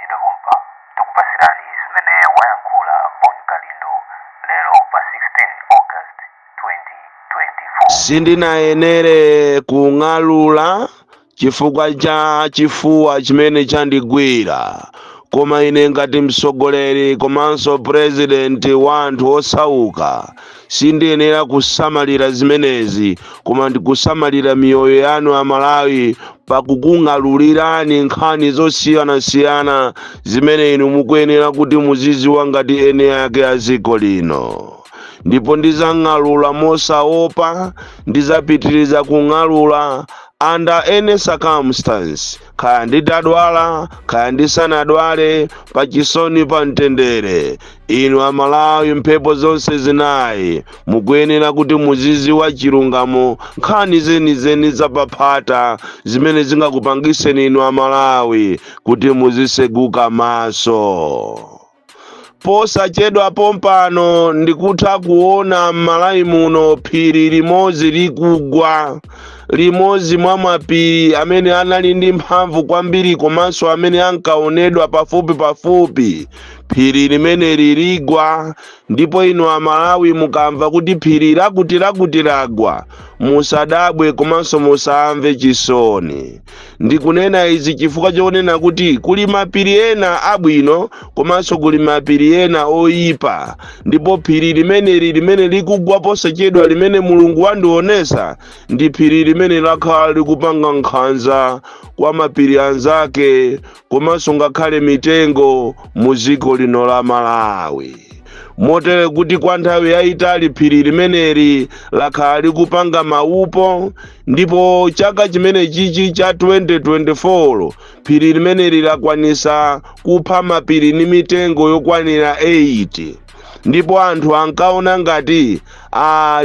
Posachedwa pompa tikupasirani zimene wayankhula Bon Kalindo lero pa 16 August 2024. Sindinayenere kung'alula chifukwa cha chifuwa chimene chandigwira, koma ine ngati mtsogoleri komanso purezidenti wa anthu osauka sindiyenera kusamalira zimenezi, koma ndikusamalira miyoyo yanu Amalawi pakukung'alulirani nkhani zosiyanasiyana zimene inu mukuyenera kuti muziziwa ngati ene ake a dziko lino. Ndipo ndizang'alula mosaopa, ndizapitiriza kung'alula under any circumstance, kaya nditadwala, kaya ndisanadwale, pachisoni, pa mtendere. Inu Amalawi, mphepo zonse zinayi, mukuyenera kuti muziziwa chilungamo, nkhani zenizeni zapaphata zimene zingakupangiseni inu Amalawi kuti muziseguka maso. Posachedwa pompano ndikutha kuona m'Malawi muno phiri limodzi likugwa, limodzi mwa mapiri amene anali ndi mphamvu kwambiri komanso amene ankaonedwa pafupi pafupi. Phiri limeneli ligwa, ndipo inu Amalawi mukamva kuti phiri lakuti lakuti lagwa, musadabwe komanso musamve chisoni. Ndikunena izi chifukwa chonena kuti kuli mapiri ena abwino komanso kuli mapiri ena oyipa, ndipo phiri limeneli limene likugwa posachedwa, limene Mulungu wandionesa, ndi phiri limene lakhala likupanga nkhanza kwa mapiri anzake komanso ngakhale mitengo mu dziko lino la Malawi, motere kuti kwa nthawi yayitali phiri limeneli lakhala likupanga maupo. Ndipo chaka chimene chichi cha 2024 phiri limeneli lakwanisa kupha mapiri ndi mitengo yokwanira 8, ndipo anthu ankaona ngati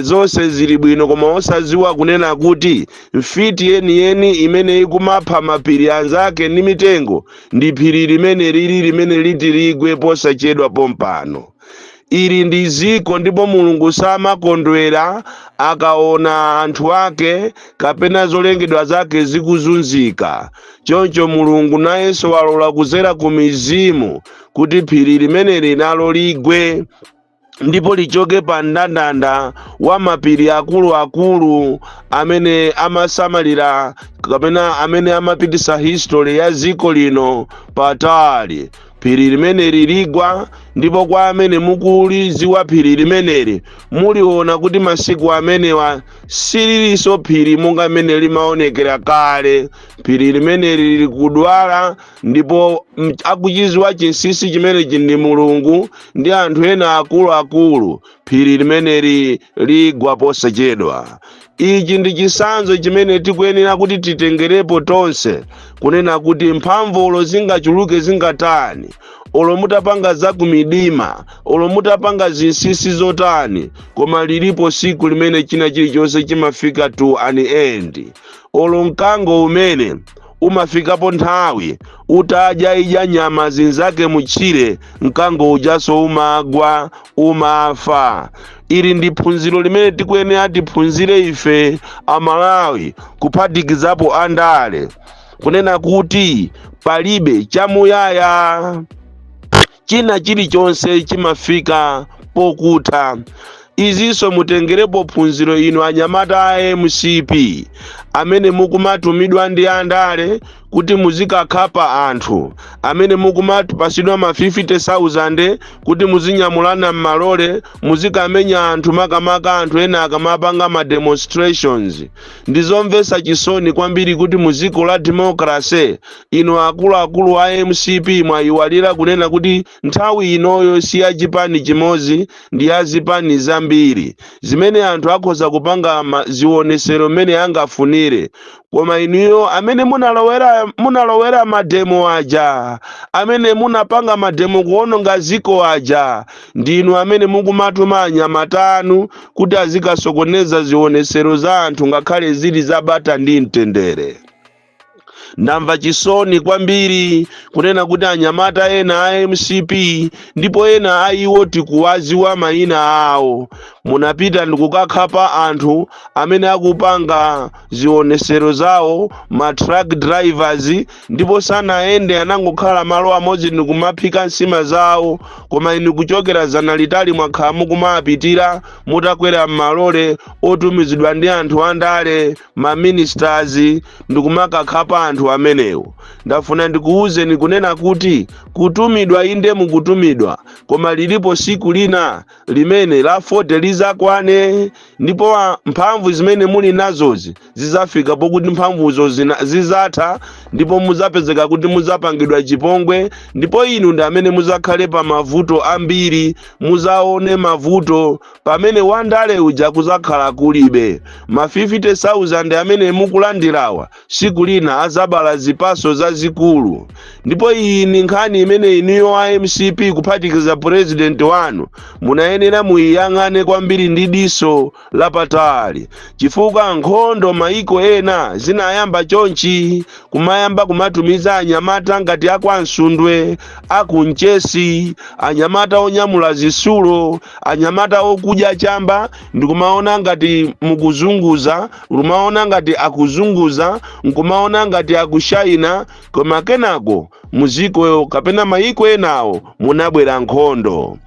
zonse zili bwino, koma osaziwa kunena kuti mfiti yeniyeni imene ikumapha mapiri anzake ndi mitengo ndi phiri limene lili limene liti ligwe posachedwa pompano. Ili ndi ziko, ndipo Mulungu samakondwera akaona anthu ake kapena zolengedwa zake zikuzunzika. Choncho Mulungu nayenso walola kuzera ku mizimu kuti phiri limeneli nalo ligwe ndipo lichoke pa mndandanda wa mapiri akuluakulu amene amasamalira kapena amene amapitisa history ya dziko lino patali. Phiri limeneli ligwa, ndipo kwa amene mukuliziwa phiri limeneli, muliona kuti masiku amenewa sililinso phiri monga mmene limaonekera kale. Phiri limeneli lili kudwala, ndipo akuchiziwa chinsinsi chimenechi ndi Mulungu ndi anthu ena akuluakulu. Phiri limeneli ligwa posachedwa. Ichi ndi chisanzo chimene tikuyenera kuti titengerepo tonse, kunena kuti mphamvu olo zingachuluke zingatani, olo mutapanga zakumidima, olo mutapanga zinsinsi zotani, koma lilipo siku limene china chilichonse chimafika to an end. Olo mkango umene umafikapo nthawi utadya idya nyama zinzake mutchire, mkango ujaso umagwa, umafa. Ili ndi phunziro limene tikuyenera tiphunzire ife Amalawi, kuphatikizapo andale, kunena kuti palibe chamuyaya, china chilichonse chimafika pokutha. Izinso mutengerepo phunziro inu anyamata a MCP amene mukumatumidwa ndi andale kuti muzikakhapa anthu, amene mukumapasidwa ma 50,000 kuti muzinyamulana m'malole, muzikamenya anthu, makamaka anthu ena akamapanga ma demonstrations. Ndizomvetsa chisoni kwambiri kuti mu dziko la democracy inu akuluakulu a MCP mwayiwalira kunena kuti nthawi inoyo si ya chipani chimodzi, ndi ya zipani zambiri zimene anthu akhoza kupanga zionesero mmene angafunire. Koma inuyo amene munalowera mademo aja, amene munapanga mademo kuononga ziko aja, ndinu amene mukumatuma anyamata anu kuti azikasokoneza zionesero za anthu ngakhale zili zabata ndi mtendere. Ndamva chisoni kwambiri kunena kuti anyamata ena a MCP, ndipo ena a iwo tikuwaziwa mayina awo, Munapita ndikukakhapa anthu amene akupanga zionesero zawo, ma truck drivers, ndipo sanayende, anangokhala malo amodzi ndikumaphika nsima zawo. Koma inu kuchokera zana litali mwakhala mukumapitira mutakwera m'malole otumizidwa ndi anthu andale, ma ministers, ndikumakhakhapa anthu amenewo. Ndafuna ndikuwuzeni kunena kuti kutumidwa, inde mukutumidwa, koma lilipo siku lina limene la 40 lizakwane, ndipo mphamvu zimene muli nazozi zizafika pokuti mphamvuzo zizatha, ndipo muzapezeka kuti muzapangidwa chipongwe, ndipo inu ndi amene muzakhale pa mavuto ambiri. Muzaone mavuto pamene wandale uja kuzakhala kulibe. Ma 50,000 amene mukulandirawa siku lina azabala zipaso zazikulu. Ndipo iyi ni nkhani imene inuyo a MCP, kuphatikiza president wanu, munayenera muyiyang'ane kwambiri ndi diso lapatali, chifukwa nkhondo maiko ena zinayamba chonchi, kumayamba kumatumiza anyamata ngati akwansundwe, akunchesi, anyamata onyamula zisulo, anyamata okudya chamba, ndikumaona ngati mukuzunguza, kumaona ngati akuzunguza, nkumaona ngati akushayina, koma kenako muziko kapena maiko enawo munabwera nkhondo.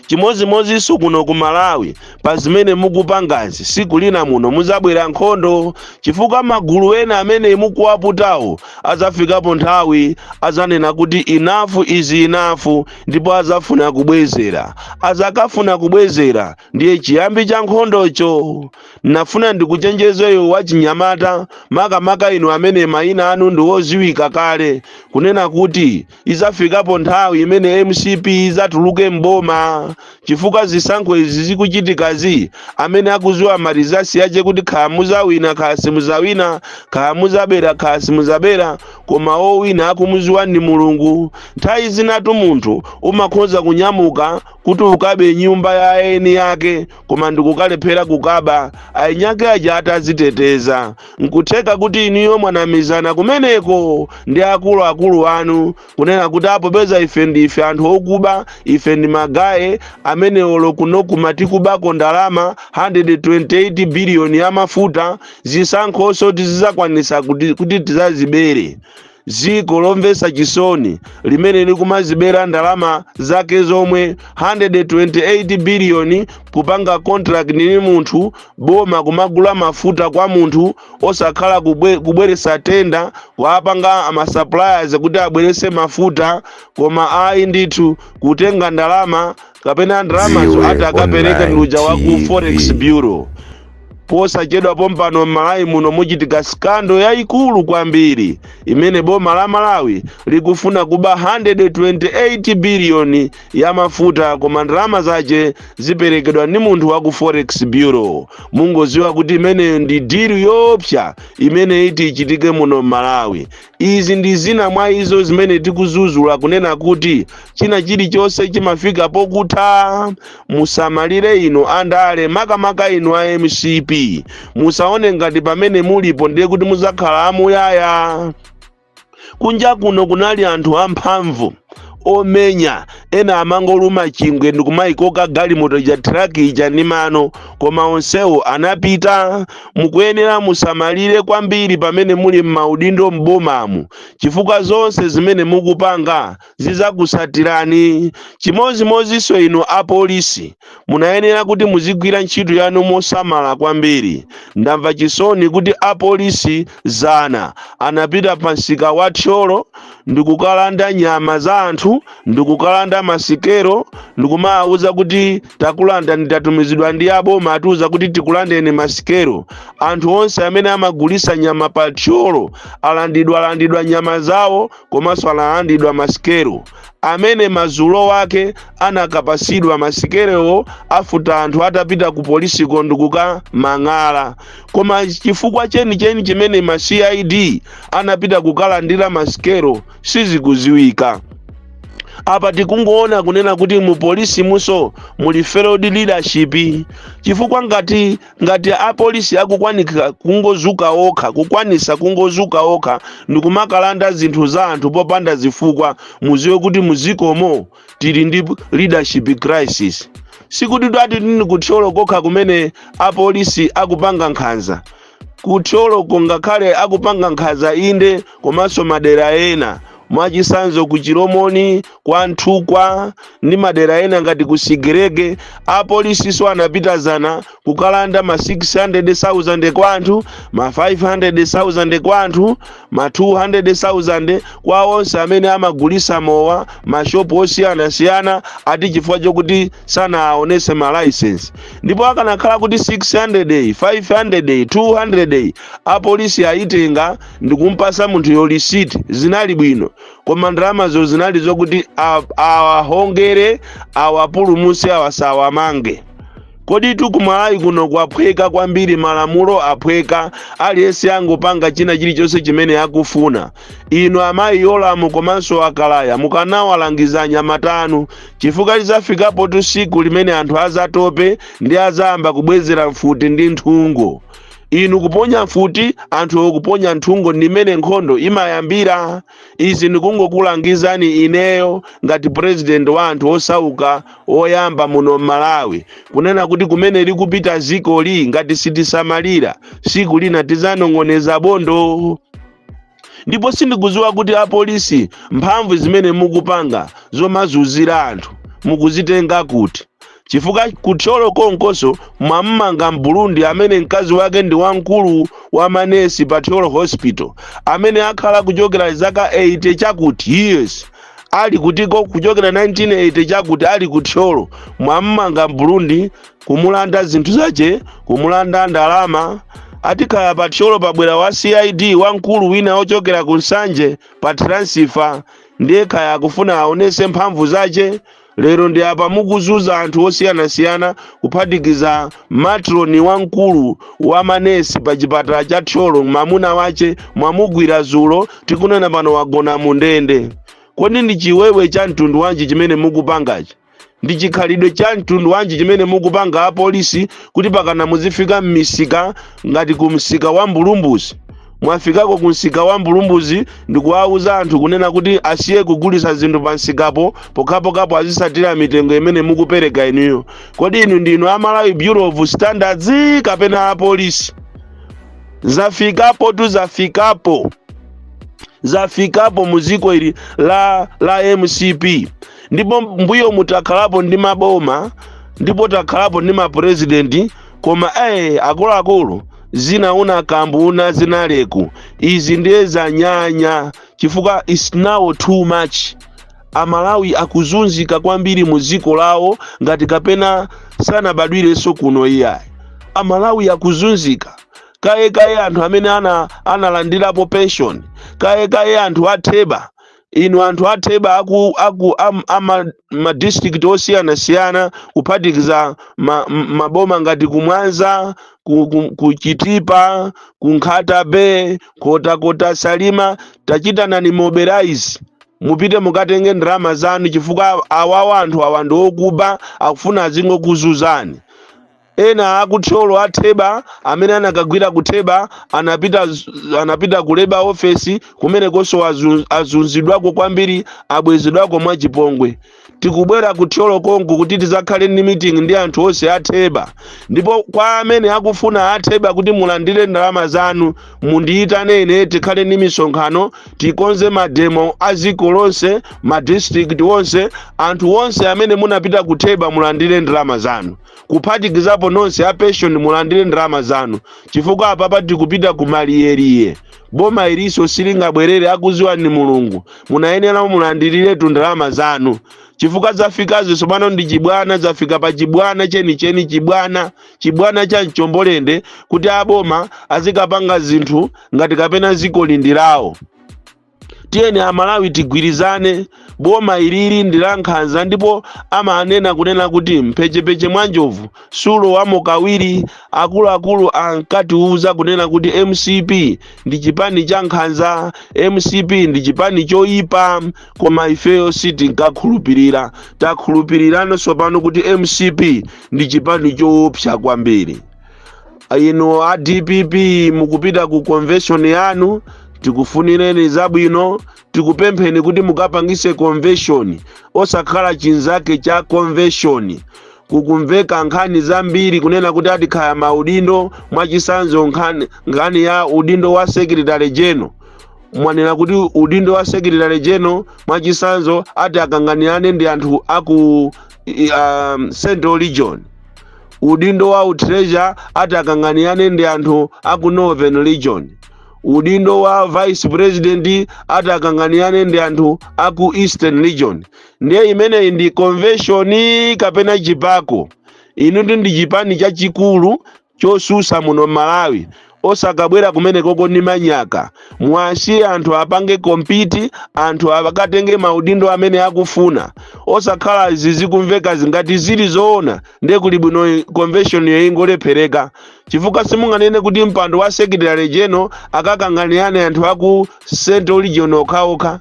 Chimodzimodzinso kuno ku Malawi, pa zimene mukupangazi, siku lina muno muzabwera nkhondo, chifukwa magulu ena amene mukuwaputawo azafikapo nthawi azanena kuti enough is enough, ndipo azafuna kubwezera. Azakafuna kubwezera, ndiye chiyambi cha nkhondocho. Nafuna ndikuchenjezeyo wachinyamata, makamaka inu amene mayina anu ndi woziwika kale, kunena kuti izafikapo nthawi imene MCP izatuluke mboma, chifukwa zisankho izi zikuchitikazi, amene akuziwa ma results yache kuti kaya muzawina, kaya simuzawina, kaya muzabera, kaya simuzabera, koma owina akumuziwa ndi Mulungu. Nthawi zinatu munthu umakhoza kunyamuka kuti ukabe nyumba ya eni yake, koma ndikukalephera kukaba, ainyake aja ataziteteza. Nkutheka kuti inuyo mwanamizana kumeneko ndi akuluakulu anu kunena kuti apo peza ife ndife anthu okuba, ife ndi magaye amene olo kuno tikubako ndalama 128 biliyoni ya mafuta, zisankhonso tizizakwanisa kuti tizazibere. Ziko lomvetsa chisoni limene likumazibera ndalama zake zomwe, 128 biliyoni, kupanga contract ndi munthu, boma kumagula mafuta kwa munthu osakhala kubweresa tender, kuapanga ama suppliers kuti abwerese mafuta, koma ayi ndithu, kutenga ndalama kapena ndalamazo Dziwe ati akapereke Online nduja wa ku Forex TV. Bureau. Posachedwa pompano m'Malawi muno muchitika scandal yayikulu kwambiri imene boma la Malawi likufuna kuba 128 biliyoni ya mafuta, koma ndalama zace ziperekedwa ndi munthu wa ku Forex Bureau. Mungoziwa kuti imeneyo ndi deal yoopsa imene iti ichitike muno m'Malawi. Izi ndi zina mwa izo zimene tikuzuzula kunena kuti china chilichonse chimafika pokutha. Musamalire inu andale, makamaka inu a MCP. Musaone ngati pamene mulipo ndiye kuti muzakhala amuyaya. Kunja kuno kunali anthu amphamvu omenya, ena amangoluma chingwe ndikumayikoka galimoto ija, truck ija ndi mano, koma onsewo anapita. Mukuyenera musamalire kwambiri pamene muli m'maudindo m'bomamu, chifukwa zonse zimene mukupanga zizakusatirani. Chimodzimodzinso inu apolisi, munayenera kuti muzigwira ntchito yanu mosamala kwambiri. Ndamva chisoni kuti apolisi zana anapita pa msika wa Thyolo ndikukalanda nyama za anthu, ndikukalanda masikelo, ndikumawuza kuti takulanda, tatumizidwa ndi aboma, atiuza kuti tikulandeni masikelo. Anthu onse amene amagulisa nyama pa Thyolo alandidwa, alandidwa nyama zawo, komanso analandidwa masikelo. Amene mazulo wake anakapasidwa masikelowo afuta anthu atapita ku polisiko ndikukamang'ala. Koma chifukwa chenicheni chimene ma CID anapita kukalandira masikelo sizikuziwika. Apa tikungoona kunena kuti mu polisi muso muli failed leadership, chifukwa ngati apolisi akukwanika kungozuka okha, kukwanisa kungozuka okha ndikumakalanda zinthu za anthu popanda zifukwa, muziwe kuti muzikomo tili ndi leadership crisis. Sikuti twati tini kuThyolo kokha kumene apolisi akupanga nkhanza. KuThyolo ngakhale akupanga nkhanza inde, komanso madera ena, mwachisanzo ku Chilomoni, kwa Nthukwa ndi madera ena ngati ku Sigerege, apolisiso anapitazana kukalanda ma 600,000 kwa anthu, ma 500,000 kwa anthu, ma 200,000 kwa onse amene amagulisa mowa mashopu osiyanasiyana, ati chifukwa chokuti sanaonese ma license. Ndipo akanakhala kuti 600, 500, 200 apolisi ayitenga ndikumpasa munthu yo lisiti, zinali bwino, koma ndalamazo zinali zokuti awahongere, awapulumuse, awasawamange. Kodi tukumalawi kuno kwaphweka kwambiri, malamulo aphweka, aliyense angopanga china chilichonse chimene akufuna. Inu amayi Yolamu komanso akalaya, mukanawalangiza anyamatanu, chifukwa lizafikapo tsiku limene anthu azatope ndi azayamba kubwezera mfuti ndi nthungo. Inu kuponya mfuti, anthu okuponya nthungo, ndimene nkhondo imayambira. Izi ndikungokulangizani ineyo ngati president wa anthu osauka oyamba muno Mmalawi, kunena kuti kumene likupita zikoli, ngati sitisamalira, siku lina tizanong'oneza bondo. Ndipo sindikudziwa kuti apolisi mphamvu zimene mukupanga zomazunzira anthu mukuzitenga kuti, chifukwa kuThyolo konkoso mwammanga Mburundi amene mkazi wake ndi wamkulu wa manesi pa Thyolo Hospital, amene akhala kuchokera zaka 80 chakuti years ali kutiko, kuchokera 1980 chakuti ali kuThyolo. Mwammanga Mburundi, kumulanda zinthu zace, kumulanda ndalama. Atikhala pa Thyolo pabwera wa CID wamkulu wina ochokera ku Nsanje pa transfer, ndiye khaya akufuna aonese mphamvu zace. Lero ndi apa mukuzuza anthu osiyanasiyana, kuphatikiza matron wamkulu wa manesi pa chipatala cha Thyolo, mwamuna wace mwamugwira zulo, tikunena pano wagona mu ndende. Kodi ndi chiwewe cha mtundu wanji chimene mukupangachi? Ndi chikhalidwe cha mtundu wanji chimene mukupanga apolisi, kuti pakana muzifika m'misika ngati ku msika wa Mbulumbuzi? Mwafikako ku msika wa Mbulumbuzi ndikuwauza anthu kunena kuti asiye kugulisa zinthu pa msikapo pokhapokhapo azisatira mitengo imene mukupereka inuyo. Kodi inu ndinu a Malawi Bureau of Standards kapena apolisi? Zafikapo tu, zafikapo, zafikapo muziko ili la MCP. Ndipo mbuyo mutakhalapo ndi maboma, ndipo takhalapo ndi mapurezidenti, koma akuluakulu, zina una kambu una zinaleku, izi ndiye zanyanya, chifukwa is now too much. Amalawi akuzunzika kwambiri mu dziko lawo ngati kapena sanabadwirenso kuno iyayi. Amalawi akuzunzika kaye kaye, anthu amene analandirapo pension kaye kaye, anthu atheba. Inu anthu atheba aku ama district osiyanasiyana, kuphatikiza maboma ngati kumwanza, ku Chitipa, ku Nkhata Bay, Kotakota, Salima, tachitanani mobilize, mupite mukatenge ndalama zanu, chifukwa awawa anthu awa ndi okuba, akufuna azingokuzuzani. Ena akuthyolo atheba amene anakagwira kutheba anapita ku labour office, kumenekonso azunzidwako kwambiri, abwezedwako mwachipongwe. Tikubwera kuthyolo konko kuti tizakhale ndi meeting ndi anthu onse atheba. Ndipo kwa amene akufuna atheba kuti mulandire ndalama zanu, mundiyitane ine, tikhale ndi misonkhano, tikonze mademo a dziko lonse, ma district onse. Anthu onse amene munapita kutheba mulandire ndalama zanu, kuphatikizapo nonse a pension mulandire ndalama zanu, chifukwa apapa tikupita ku maliyeriye. Boma iliso silingabwerere, akuziwa ni Mulungu. Munayenera mulandiriretu ndalama zanu, chifukwa zafikazo tsopano ndi chibwana, zafika pa chibwana chenicheni, chibwana, chibwana cha mchombolende, kuti aboma azikapanga zinthu ngati kapena ziko lindi lawo. Tiyeni Amalawi tigwirizane, boma ilili ndi la nkhanza. Ndipo amanena kunena kuti mphechepeche mwa njovu sulowamo kawiri. Akuluakulu ankatiuza kunena kuti MCP ndi chipani cha nkhanza, MCP ndi chipani choyipa, koma ifeyo sitinkakhulupirira. Takhulupiriranso tsopano kuti MCP ndi chipani choopsa kwambiri. Inu a DPP mukupita ku convention yanu, tikufunireni zabwino. Tikupempheni kuti mukapangise convention, osakhala chinzake cha convention. Kukumveka nkhani zambiri kunena kuti atikhaya maudindo. Mwachisanzo, nkhani ya udindo wa secretary general. Mwanena kuti udindo wa secretary general, mwachisanzo, ati akanganirane ndi anthu aku Central Region. Udindo wa utreasurer ati akanganirane ndi anthu aku Northern Region. Udindo wa vice president ati akanganirane ndi anthu aku Eastern Region. Ndiye imeneyi ndi convention kapena chipako? Inu ndi chipani chachikulu chosusa muno Malawi, osakabwera kumenekoko ndi manyaka. Mwasiye anthu apange compete, anthu akatenge maudindo amene akufuna, osakhala izi zikumveka. Zingati zili zoona, ndiye kuli bwino convention yoingolephereka, chifukwa simunganene kuti mpando wa secretary general akakanganirane anthu aku Central Region okhaokha,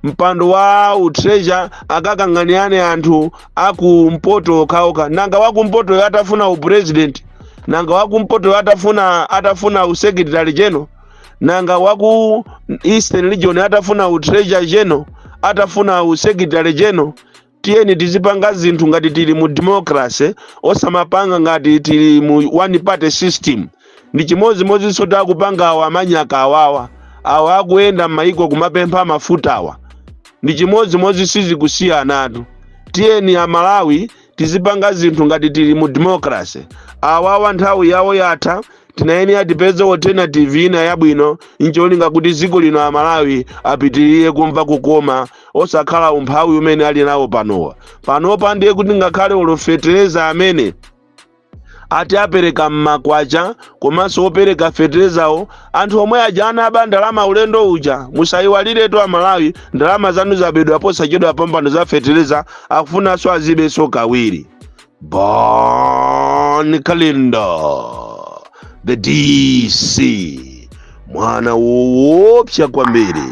mpando wa utreasurer akakanganirane anthu akumpoto okhaokha. Nanga wakumpoto atafuna upresident? Nanga wakumpoto atafuna usecretary general? Nanga waku Eastern Region atafuna utreasurer general, atafuna usecretary general? Tiyeni tizipanga zinthu ngati tili mu democracy, osamapanga ngati tili mu one party system. Ndi chimodzimodzinso takupanga awa amanyaka awawa, awa akuyenda m'mayiko kumapempha mafutawa, ndi chimodzimodzi, sizikusiyanatu. Tiyeni Amalawi tizipanga zinthu ngati tili mu democracy. Awawa nthawi yawo yatha, tinayenera tipeze alternative ina yabwino, ncholinga kuti dziko lino Amalawi apitirire kumva kukoma, osakhala umphawi umene ali nawo panowa. Panopa ndiye kuti ngakhale ulofetereza amene ati apereka mmakwacha, komanso opereka feterezawo anthu omwe aja anaba ndalama ulendo uja. Musayiwaliretu Amalawi, ndalama zanu zabedwa posachedwa pambano za fetereza, akufunanso azibenso kawiri. Bon Kalindo, the DC, mwana woopsa kwambiri.